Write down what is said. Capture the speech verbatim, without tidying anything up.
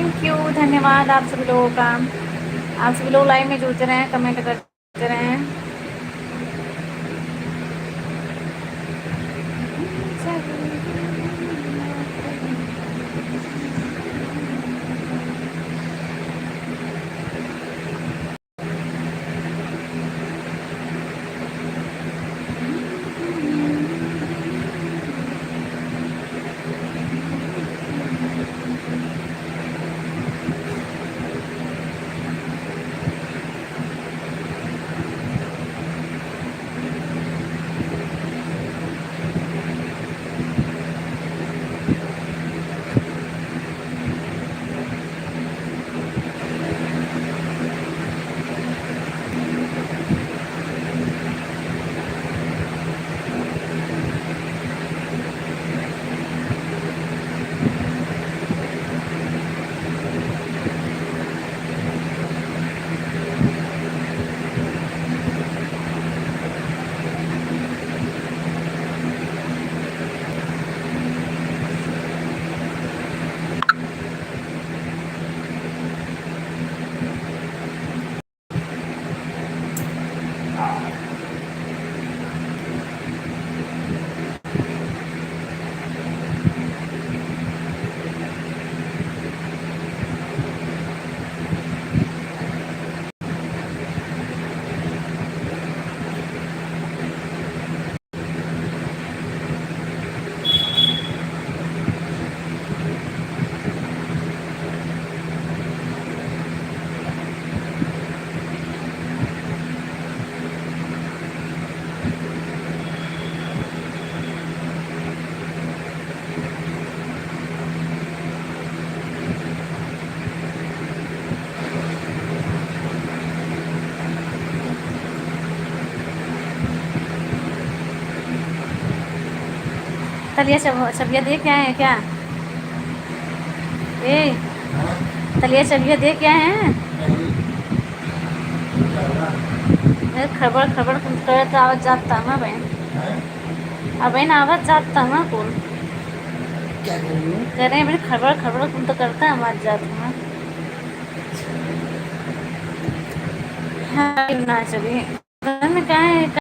थैंक यू, धन्यवाद आप सभी लोगों का। आप सभी लोग लाइव में जुड़ते रहें, कमेंट करते रहें। तलिया चब-, चबिया दे के आए हैं क्या? ए, तलिया चबिया दे के आए हैं? ए, खड़बड़, खड़बड़ कुल करत आवत जात ता ना बहन। अब बहन आवत जात ता ना कुल। क्या कह रही हो? कह रहे हैं बहन, खड़बड़, खड़बड़ कुल तो करता आवत जात ता ना। हाँ, ना चलिए। बहन, कहाँ है?